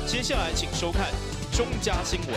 接下來請收看中嘉新聞。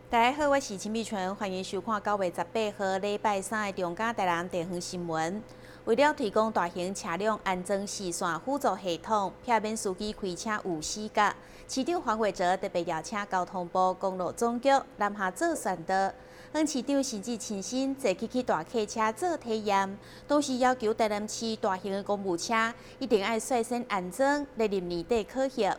大家好，我是陳美春，歡迎收看9月18號禮拜三的中嘉台南地方新聞。為了推廣大型車輛安裝視線輔助系統，避免司機開車有死角，市長黃偉哲特別邀請交通部公路總局南下做宣導。黃市長甚至親身坐起去大客車做體驗，同時要求台南市大型的公務車一定愛率先安裝，列入年底考核。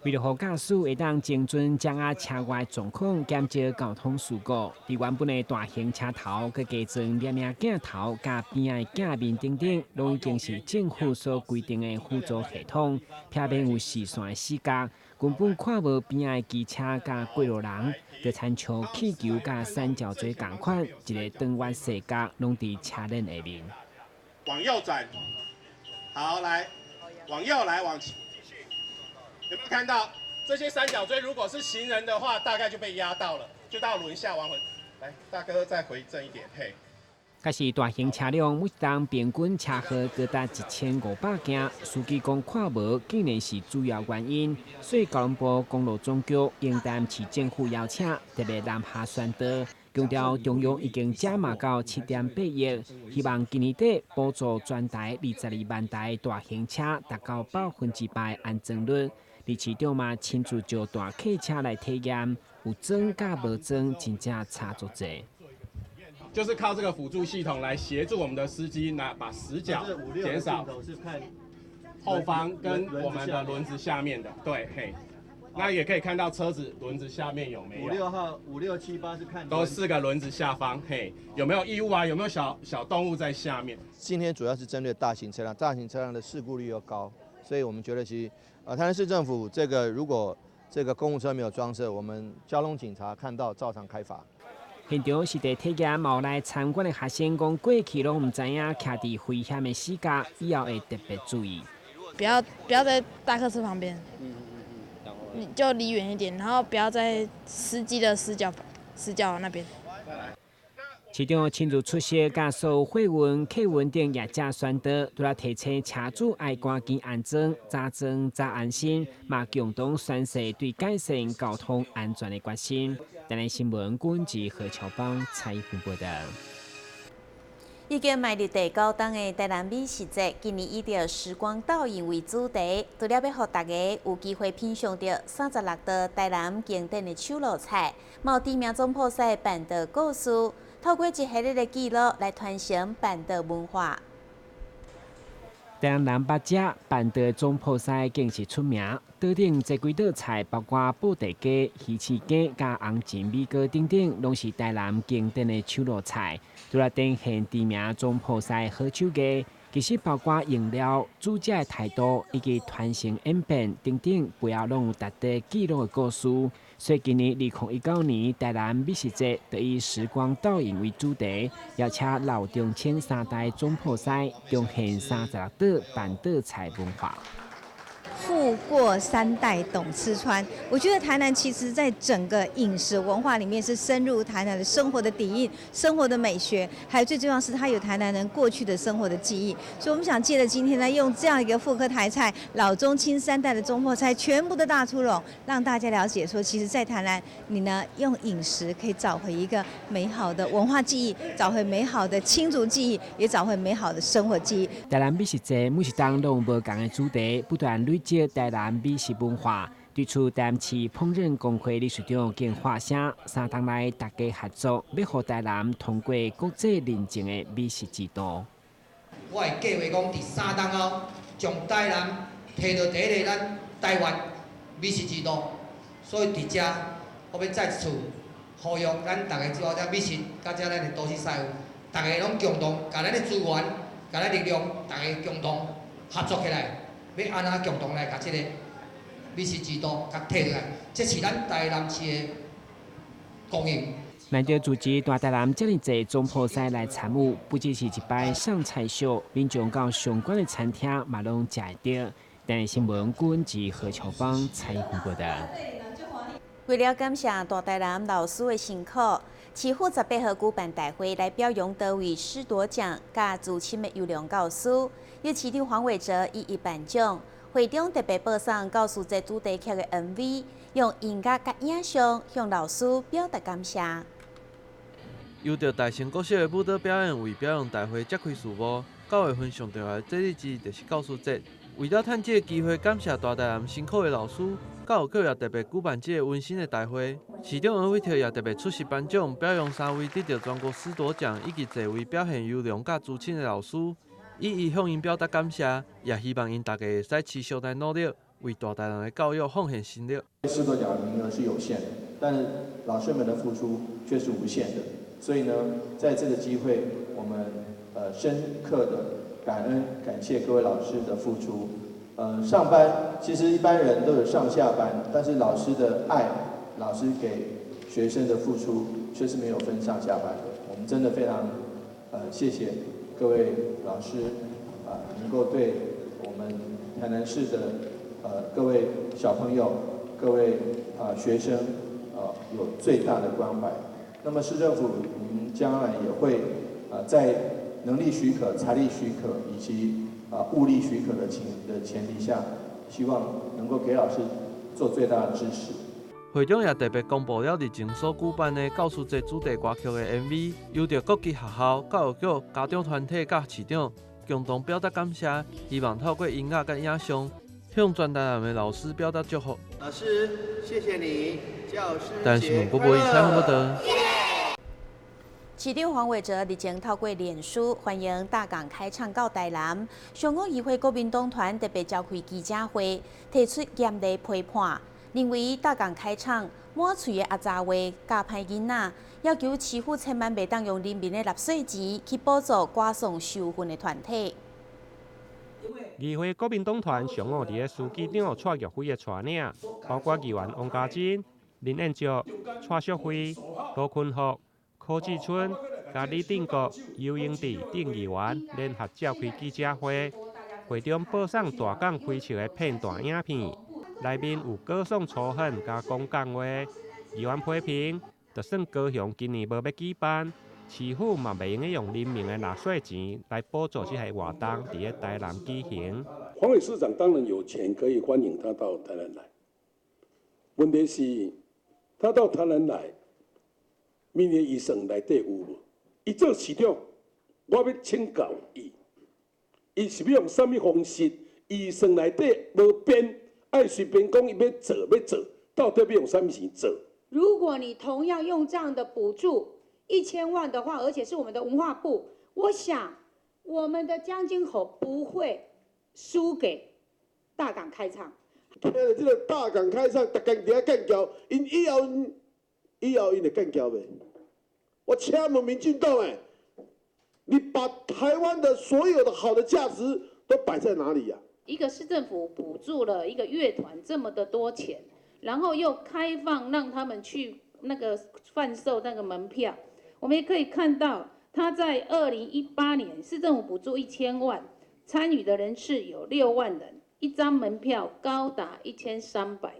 為了予駕駛會當精準掌握車外狀況，減少交通事故，佇原本的大型車頭，閣加裝攝影鏡頭、佮邊仔的鏡面等等，攏已經是政府所規定的輔助系統，避免有視線的死角，根本看無邊仔的機車佮過路人，就親像氣球佮三角錐仝款，一个長彎細角攏佇車輪下面。往右轉，好，來，往右來，往。有沒有看到這些三角錐？如果是行人的話，大概就被壓到了，就到輪下往回。來，大哥再回正一點，嘿。可是大型車輛每當平均車禍高達1500件，司機講看無，竟然是主要原因。所以交通部公路總局應台南市政府邀請，特別南下宣導，強調中央已經加碼到7.8億，希望今年底補助全台22萬台大型車達到100%安裝率。而市長嘛親自招大客車來體驗，有裝佮無裝，真正差足濟。就是靠這個輔助系統來協助我們的司機，呢把死角減少。後方跟我們的輪子下面的，對，嘿，那也可以看到車子輪子下面有沒有？五六號、五六七八是看都四個輪子下方，嘿，有沒有異物啊？有沒有小小動物在下面？今天主要是針對大型車輛，大型車輛的事故率又高，所以我們覺得其實，台南市政府這個如果這個公務車沒有裝設，我們交通警察看到照常開罰。現場實地體驗，嘛有來參觀的學生講，過去攏毋知影徛佇危險的死角，以後會特別注意。不要在大客車旁邊，你就離遠一點，然後不要在司機的死角那邊。市長親自出席，佮所有貨運、客運等業者宣導，除了提醒車主愛趕緊安裝，早裝早安心，嘛共同宣示對改善交通安全的決心。台南新聞郭志何秋邦採訪報道。已經邁入第九冬的台南美食節，今年以著時光倒影為主題，除了欲予大家有機會品嚐著36道台南經典的手路菜，嘛有知名總鋪師辦桌故事，透過一系列的記錄來傳承辦桌文化。台南人捌食辦桌總鋪師更是出名，桌頂這幾道菜，包括布袋雞、魚翅羹、佮紅蟳米糕等等，攏是台南經典的手路菜。除了展現知名總鋪師好手藝，其實包括用料、煮食的態度以及傳承演變等等，背後攏有值得記錄的故事。所以今年2019年台南美食節，就以時光倒影為主題，邀請老中青三代總鋪師，重現36道辦桌菜文化。富過三代懂吃穿，我覺得台南其實在整個飲食文化裡面是深入台南的生活的底蘊、生活的美學，還有最重要是它有台南人過去的生活的記憶。所以我們想借著今天呢，用這樣一個復刻台菜，老中青三代的總鋪師全部都大出籠，讓大家了解說，其實，在台南你呢用飲食可以找回一個美好的文化記憶，找回美好的親族記憶，也找回美好的生活記憶。台南美食節每一冬攏有無仝的主題，不斷累積台南美食文化。對此，台南市烹飪公會理事長兼華聲，3冬來大家合作，欲予台南通過國際認證的美食之都。我會計劃講，佇3冬後，將台南提到第一個咱台灣美食之都。所以佇遮，我欲再一次呼籲咱逐家做這美食，佮這咱的都市師傅，逐家攏共同，共咱的資源、共咱力量，逐家共同合作起來。欲按怎共同來共這個美食之都共提落來，這是咱台南市的光榮。難得組織大台南遮爾濟總鋪師來參與，不只是一擺上菜秀，民眾到相關的餐廳嘛攏食會著。台視新聞郭及何秋芳采訪報導。為了感謝大台南老師的辛苦，市府十八號舉辦大會來表揚多位師鐸獎佮資深的優良教師，由市長黃偉哲一一頒獎。會中特別播送教師節主題曲的 MV，用音樂佮影像向老師表達感謝。由著大成國小的舞蹈表演為表揚大會揭開序幕。9月份上重要的節日之一就是教師節。為了趁這个機會感謝大台南辛苦的老師，教育局也特別舉辦這个溫馨的大會。市長黃偉哲也特別出席頒獎，表揚三位得著全國師鐸獎以及濟位表現優良佮資深的老師，一一向𪜶表達感謝，也希望𪜶大家會使持續來努力，為大台南的教育奉獻心力。師鐸獎名額是有限的，但是老師們的付出卻是無限的。所以呢，在這個機會，我們深刻的感恩感謝各位老師的付出。上班其實一般人都有上下班，但是老師的愛，老師給學生的付出卻是沒有分上下班的。我們真的非常謝謝各位老師啊，能夠對我們台南市的各位小朋友、各位啊學生啊有最大的關懷。那麼市政府，我們將來也會啊在能力許可、財力許可以及啊物力許可的前提下，希望能夠給老師做最大的支持。會長也特別公布了日前所舉辦的教師節主題歌曲的 MV，由著各級學校、教育局、家長團體佮市長共同表達感謝，希望透過音樂佮影像，向全台南的老師表達祝福。老師，謝謝你，教師台視新聞郭博儀採訪報導。市長黃偉哲日前透過臉書歡迎大港開唱到台南，上午議會國民黨團特別召開記者會，提出嚴厲批判，認為大港開唱滿喙的骯髒話教歹囡仔，要求市府千萬袂當用人民的納稅錢去補助歌頌仇恨的團體。議會國民黨團上午佇咧書記長蔡玉輝的帶領，包括議員王家珍、林燕石、蔡淑慧、羅坤福、柯志春、佮李定國、游盈智等議員聯合召開記者會，會中播送大港開唱的片段影片，內面有歌頌仇恨佮講幹話。議員批評，就算高雄今年無欲舉辦，市府嘛袂用得用人民的納稅錢來補助這項活動，佇咧台南舉行。黃偉市長當然有權可以歡迎他到台南來，問題是，他到台南來，明年預算內底有無？伊做市長，我欲請教伊，伊是欲用啥物方式？預算內底無變，愛隨便講伊欲做欲做，到底欲用啥物錢做？如果你同樣用這樣的補助1000萬的話，而且是我們的文化部，我想我們的將軍口不會輸給大港開唱。聽著這个大港開唱，逐家佇遐幹譙，𪜶以後以後𪜶會幹譙袂？我請問民進黨誒，你把台灣的所有的好的價值都擺在哪裡呀？一個市政府補助了一個樂團這麼的多錢，然後又開放讓他們去那個販售那個門票，我們也可以看到，他在2018年市政府補助1000萬，參與的人次有6萬人，一張門票高達1300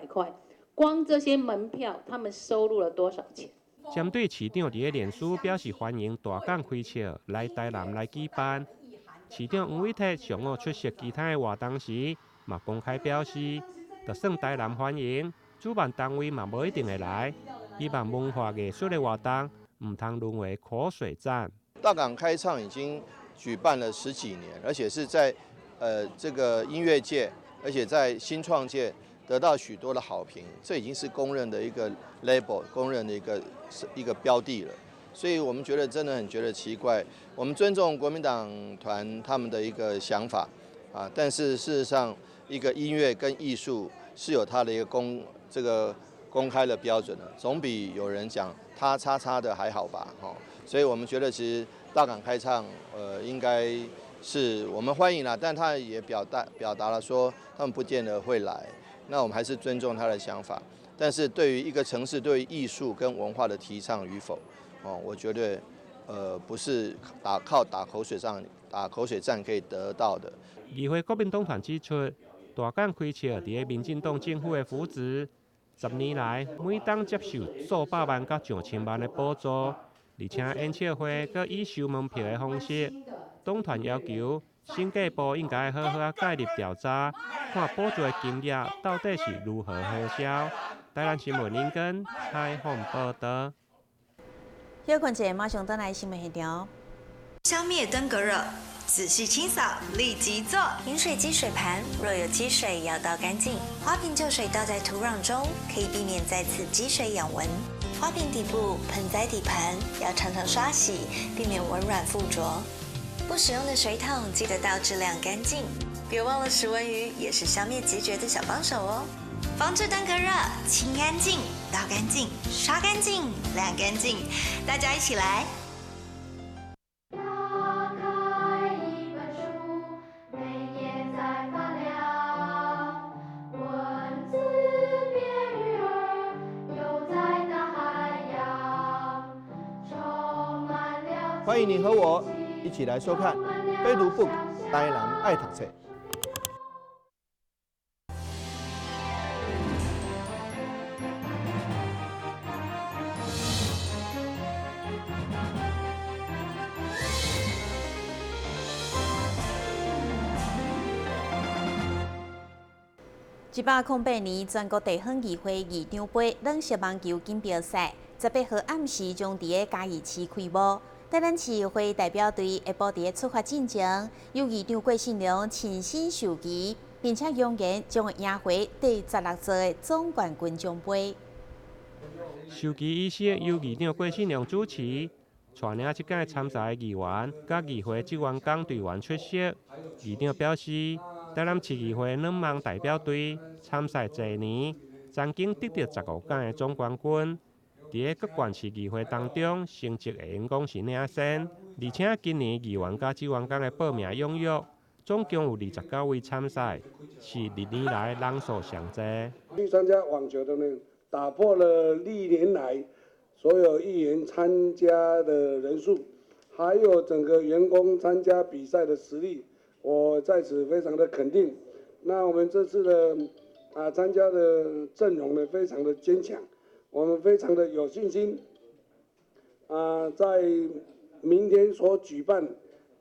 塊，光這些門票，他們收入了多少錢？針對市長佇咧臉書表示歡迎大港開唱來台南來舉辦，市長黃偉哲上午出席其他的活動時，嘛公開表示，就算台南歡迎，主辦單位嘛無一定會來，希望文化藝術的活動毋通淪為口水戰。大港開唱已經舉辦了十幾年，而且是在這個音樂界，而且在新創界得到許多的好評，這已經是公認的一個 label，公認的一個標的了。所以我們覺得真的很覺得奇怪。我們尊重國民黨團他們的一個想法啊，但是事實上，一個音樂跟藝術是有它的一個公開的標準的，總比有人講他叉叉的還好吧？哈，所以我們覺得其實大港開唱，應該是我們歡迎啦，但他也表達了說他們不見得會來，那我們還是尊重他的想法。但是對於一個城市對於藝術跟文化的提倡與否，哦，我覺得不是靠打口水仗、打口水戰可以得到的。議會國民黨團指出，大港開唱佇个民進黨政府的扶植，10年來每冬接受數百萬佮上千萬的補助，而且演唱會閣以收門票的方式，黨團要求審計部應該好好仔介入調查，看補助的金額到底是如何核銷。台南新聞林根採訪報導。休睏者馬上轉來新聞現場。消滅登革熱，仔細清掃，立即做。飲水機水盤若有積水，要倒乾淨。花瓶舊水倒在土壤中，可以避免再次積水養蚊。花瓶底部、盆栽底盤要常常刷洗，避免蚊卵附着。不使用的水桶記得倒置晾乾淨。別忘了食蚊魚也是消滅孑孓的小幫手哦。防治登革熱，清乾淨，倒乾淨，刷乾淨，晾乾淨，大家一起來。打開一本書，每頁在發亮，文字變魚兒，游在大海洋，充滿了。歡迎你和我一起來收看《非讀 book 台南愛讀冊》。 108年全國地方議會議長盃軟式網球錦標賽，18號暗時將佇个嘉義市開幕。台南市議會代表隊下晡佇个出發進前，由議長郭信良親身授旗，並且揚言將會贏回第16座的總冠軍獎盃。授旗儀式由議長郭信良主持，帶領這屆參賽的議員佮議會職員工隊員出席。議長表示，台南市議會軟網代表隊參賽濟年，曾經得著15屆的總冠軍。佇个各縣市議會當中，成績會用講是領先。而且今年議員佮職員工的報名踴躍，總共有29位參賽，是歷年來人數上濟。去參加網球的呢，打破了歷年來所有議員參加的人數，還有整個員工參加比賽的實力。我在此非常的肯定。那我們這次的參加的陣容呢，非常的堅強，我們非常的有信心。在明天所舉辦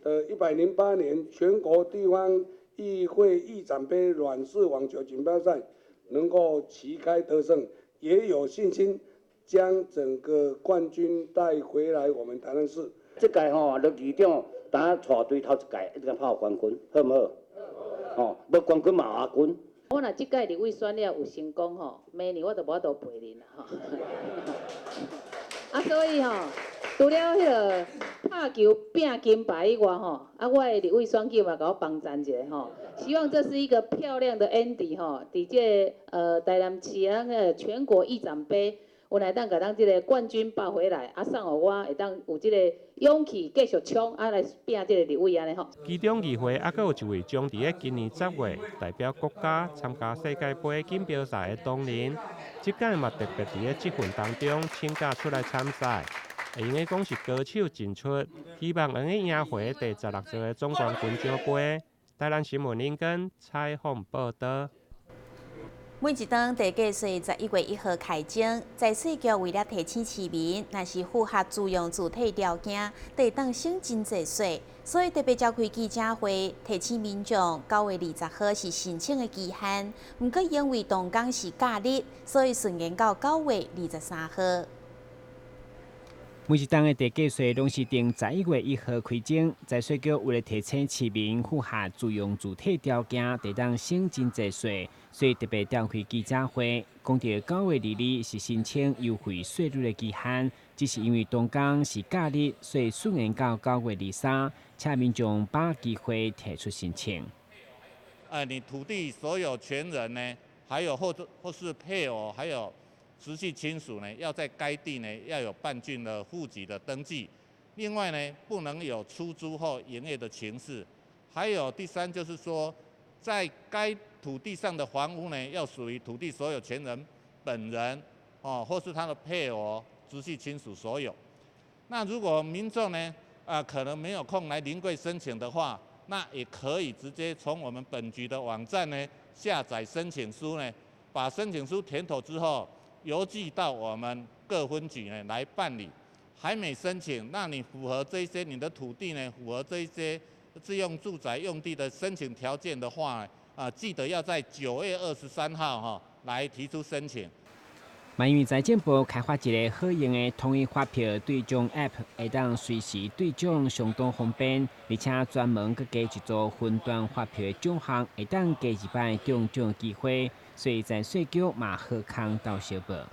的108年全國地方議會議長盃軟式網球錦標賽，能夠旗開得勝，也有信心將整個冠軍帶回來我們台南市。這屆吼，羅議長。等帶隊頭一屆一定拍冠軍，好毋好？吼，無冠軍嘛亞軍。我若這屆立委選了有成功吼，明年我就無法度陪恁啦吼。所以吼，除了彼个拍球拼金牌以外吼，我的立委選舉嘛，共我幫贊一下吼。希望這是一個漂亮的 ending 吼，佇這個台南市啊個全國議長盃。阮會當共咱這個冠軍抱回來，送予我會當有這個勇氣繼續衝，來拼這個立委按呢吼。其中議會猶閣有一位將佇个今年10月代表國家參加世界盃錦標賽的當人，這屆嘛特別佇个這份當中請假出來參賽，會用得講是高手盡出，希望能夠贏回第16座的總冠軍獎盃。台南新聞林根採訪報導。每一冬地價稅11月1號開徵，財稅局為了提醒市民，若是符合自用自退條件，就會當省真濟稅，所以特別召開記者會，提醒民眾9月20號是申請的期限。毋過因為當工是假日，所以順延到9月23號。每一冬的地價稅攏是定11月1號開徵，財稅局為了提醒市民符合自用自退條件，就當省真濟稅，所以特別召開記者會，講著9月22是申請優惠稅率的期限，只是因為當工是假日，所以順延到9月23，請民眾把握機會提出申請。你土地所有權人呢，還有或是配偶，還有直系親屬呢，要在該地呢要有辦竣的戶籍的登記。另外呢，不能有出租或營業的情事。還有第三就是說，在該土地上的房屋呢，要屬於土地所有權人本人，或是他的配偶、直系親屬所有。那如果民眾呢，可能沒有空來臨櫃申請的話，那也可以直接從我們本局的網站呢下載申請書呢，把申請書填妥之後，郵寄到我們各分局呢來辦理。還沒申請，那你符合這些，你的土地呢符合這些自用住宅用地的申請條件的話，記得要在9月23號哈來提出申請。嘛因為財政部開發一个好用的統一發票兌獎 App，會當隨時兌獎，相當方便，而且專門閣加一組雲端發票的獎項，會當加一擺中獎機會，所以財稅局嘛好康鬥相報。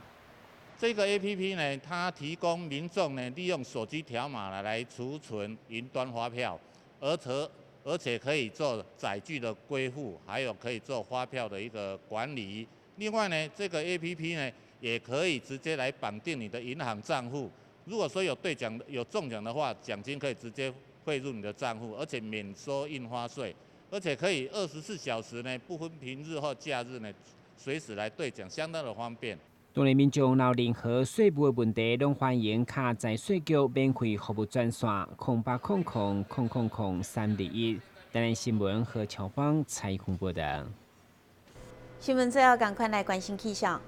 這個 APP 呢，它提供民眾呢利用手機條碼來儲存雲端發票，而且可以做載具的歸戶，還有可以做發票的一個管理。另外呢，這個 APP 呢，也可以直接來綁定你的銀行賬戶。如果說有兌獎、有中獎的話，獎金可以直接匯入你的賬戶，而且免收印花稅，而且可以24小時呢，不分平日或假日呢，隨時來兌獎，相當的方便。當然，民眾若有任何稅務的問題，攏歡迎敲財稅局免費服務專線080000000321。台南新聞何喬芳採訪報道。新聞最後，趕快來關心氣象。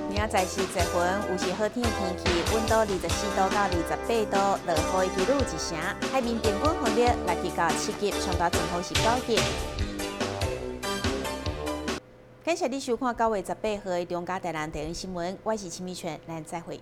明仔載是濟雲，有時好天的天氣，溫度24度到28度，落雨的幾率1成。海面平均風力6級到7級，上大陣風是9級。感謝你收看9月18號的中嘉台南地方新聞，我是陳美泉，咱再會。